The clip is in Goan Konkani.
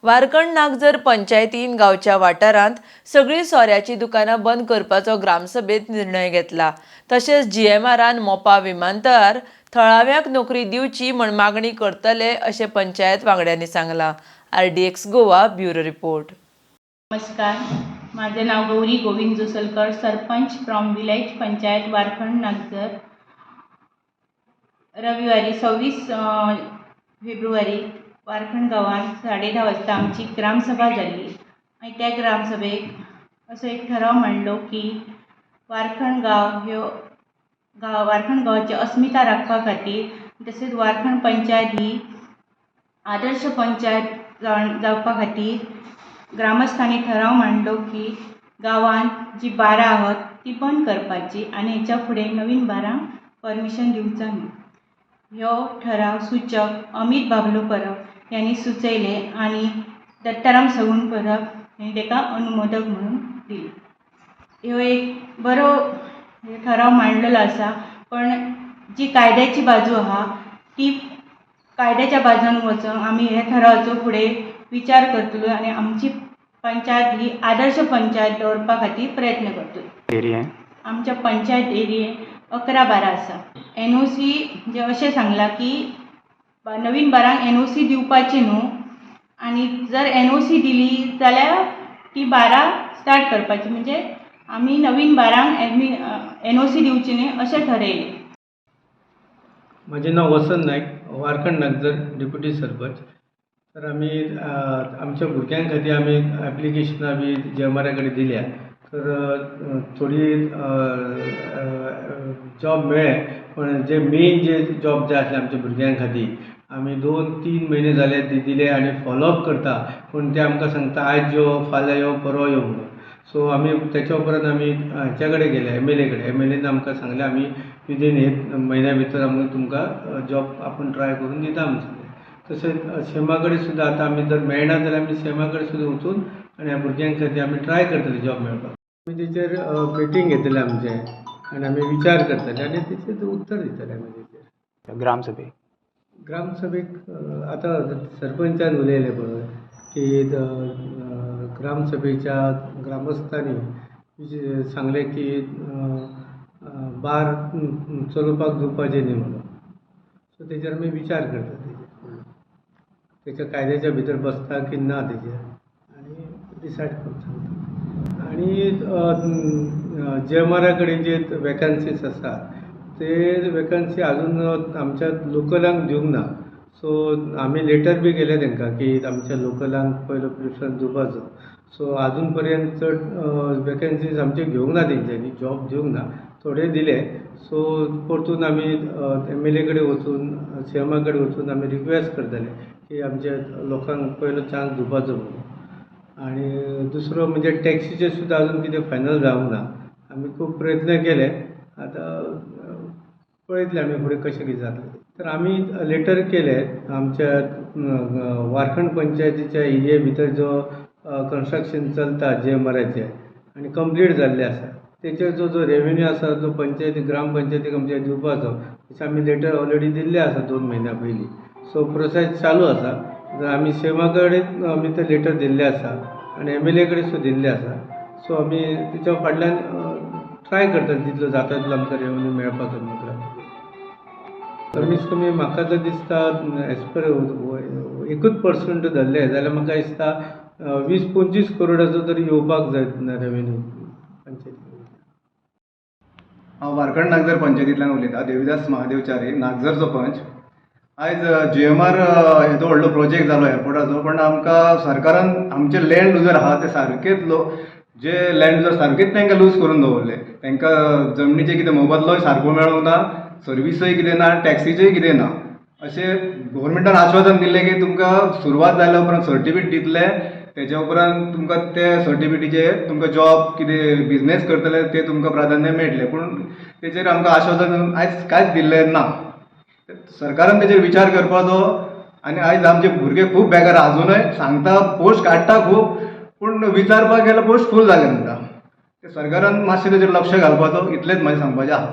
वारखंड नागझर पंचायतीन गांवच्या वाठारांत सगळीं सोऱ्याचीं दुकानां बंद करपाचो ग्रामसभेत निर्णय घेतला. तशेंच जीएमआरान मोपा विमानतळार थळाव्यांक नोकरी दिवची म्हण मागणी करतले अशें पंचायत वांगड्यांनी सांगलां. RDX Goa, bureau report. नमस्कार, माझं नाव गौरी गोविंद जोसलकर, सरपंच फ्रॉम विलेज पंचायत वारखंड नागझर. रविवारी 26 फेब्रुवारी वारखंड गांवांत 10:30 वाजता आमची ग्रामसभा जाल्ली आनी त्या ग्रामसभेक असो एक ठराव मांडलो की वारखंड गांव ह्यो गांव, वारखंड गांवाची अस्मिता राखपा खातीर, तशेंच वारखंड पंचायत ही आदर्श पंचायत जावपा खातीर ग्रामस्थांनी ठराव मांडलो की गांवांत जी बारां आहात ती बंद करपाची आनी हेच्या फुडें नवीन बारांक परमिशन दिवचो न्हू. ह्यो ठराव सुचक अमीत बाबलो परब यांनी सुचयले आनी दत्ताराम सगुण परब यांनी ताका अनुमोदक म्हणून दिली. ह्यो एक बरो ठराव मांडलेलो आसा, पण जी कायद्याची बाजू आहा ती कायद्याच्या बाजून वचून आमी ह्या ठरावाचो फुडें विचार करतले आनी आमची पंचायत ही आदर्श पंचायत दवरपा खातीर प्रयत्न करतले. एरिया? आमच्या पंचायत एरिये 11 बारां आसा. एनओसी म्हणजे अशें सांगलां की नवीन बारांक एनओसी दिवपाची न्हू आनी जर एनओसी दिली जाल्यार ती बारां स्टार्ट करपाची. म्हणजे आमी नवीन बारांक एनओसी दिवची न्ही अशें ठरयलें. म्हजें नांव वसंत नायक, वारखंड नागझर डेप्युटी सरपंच. तर आमी आमच्या भुरग्यां खातीर आमी एप्लिकेशनां बी जीएमआरा कडेन दिल्या. तर थोडी जॉब मेळ्ळे, पण जे मेन जे जॉब जाय आसले आमच्या भुरग्यां खातीर, आमी 2-3 म्हयने जाले दिले आनी फॉलोअप करता, पूण ते आमकां सांगता आयज यो, फाल्यां यो, परवां यो म्हणून. सो आमी तेच्या उपरांत आमी हेच्या कडेन गेले, एमएलए कडेन. एमएलएन आमकां सांगलें, आमी विदीन एक म्हयन्या भितर आमी तुमकां जॉब आपूण ट्राय करून दिता म्हणून सांगलें. तशेंच सीएमा कडेन सुद्दां आतां आमी जर मेळना जाल्यार आमी सीएमा कडेन सुद्दां वचून आनी ह्या भुरग्यां खातीर आमी ट्राय करतले जॉब मेळपाक. आमी तेचेर मिटींग घेतले आमचे आनी आमी विचार करतले आनी तेचेर उत्तर दितले आमी तेचेर. ग्रामसभेक? ग्रामसभेक आतां सरपंचान उलयलें पळय की ग्रामसभेच्या ग्रामस्थांनी सांगलें की बार चलोवपाक दिवपाचें न्ही म्हणून. सो तेचेर आमी विचार करता तेचेर फुडलो, तेच्या कायद्याच्या भितर बसता की ना तेचेर आनी डिसायड करून सांगता. आनी जीएमआरा कडेन जे वेकन्सीस आसा ते वेकन्सी अजून आमच्या लोकलांक दिवंक ना. सो आमी लेटर बी केले तांकां की आमच्या लोकलांक पयलो प्रिफरन्स दिवपाचो. सो अजून पर्यंत चड वेकन्सीज आमचे घेवंक ना तेंच्यांनी, जॉब दिवंक ना, थोडे दिले. सो परतून आमी एमएलए कडेन वचून, सीएमा कडेन वचून आमी रिक्वेस्ट करतले की आमच्या लोकांक पयलो चान्स दिवपाचो म्हणून. आनी दुसरो म्हणजे टॅक्सीचेर सुद्दां अजून कितें फायनल जावंक ना. आमी खूब प्रयत्न केले, आतां पळयतले आमी फुडें कशें कितें जातलें. तर आमी लेटर केले, आमच्या वारखंड पंचायतीच्या एरिये भितर जो कन्स्ट्रक्शन चलता जीएमआराचें आनी कंप्लीट जाल्लें आसा, तेचेर जो जो रेवेन्यू आसा जो पंचायती, ग्रामपंचायतीक आमच्या दिवपाचो, तशें आमी लेटर ऑलरेडी दिल्लें आसा 2 म्हयन्या पयलीं. सो प्रोसेस चालू आसा. तर आमी सीएमा कडेन आमी ते लेटर दिल्लें आसा आनी एमएलए कडेन सुद्दां दिल्लें आसा. सो आमी तेच्या फाटल्यान ट्राय करता, जितलो जाता तितलो आमकां रेवेन्यू मेळपाचो म्हणून. कमीत कमी म्हाका तर दिसता, एज पर एकूच पर्संट धरलें जाल्यार म्हाका दिसता 20-25 करोडाचो तरी येवपाक जाय रेवेन्यू पंचायती. हांव वारखंड नागझर पंचायतींतल्यान उलयतां, देविदास महादेव च्यारी, नागझरचो पंच. आयज जीएमआर येदो व्हडलो प्रोजेक्ट जालो एअरपोर्टाचो, पण आमकां सरकारान आमचे लँड लुजर आहा ते सारकेच लो जे लँड लुजर सारकेच तांकां लूज करून दवरले. तांकां जमनीचे कितें मोबदलोय सारको मेळोंक ना, सर्विसूय कितें ना, टॅक्सीचेय कितें ना. अशें गोवोरमेंटान आश्वासन दिल्लें की तुमकां सुरवात जाल्या उपरांत सर्टिफिकेट दितले, तेच्या उपरांत तुमकां ते सर्टिफिकेटीचेर तुमकां जॉब कितें बिजनेस करतले ते तुमकां प्राधान्य मेळटलें. पूण तेचेर आमकां आश्वासन आयज कांयच दिल्लें ना. सरकारान तेचेर विचार करपाचो. आनी आयज आमचे भुरगे खूब बेकार आजुनूय. सांगता पोस्ट काडटा खूब, पूण विचारपाक गेल्यार पोस्ट फूल जाले म्हणटा. ते सरकारान मातशें तेचेर लक्ष घालपाचो, इतलेंच म्हाजें सांगपाचें आहा.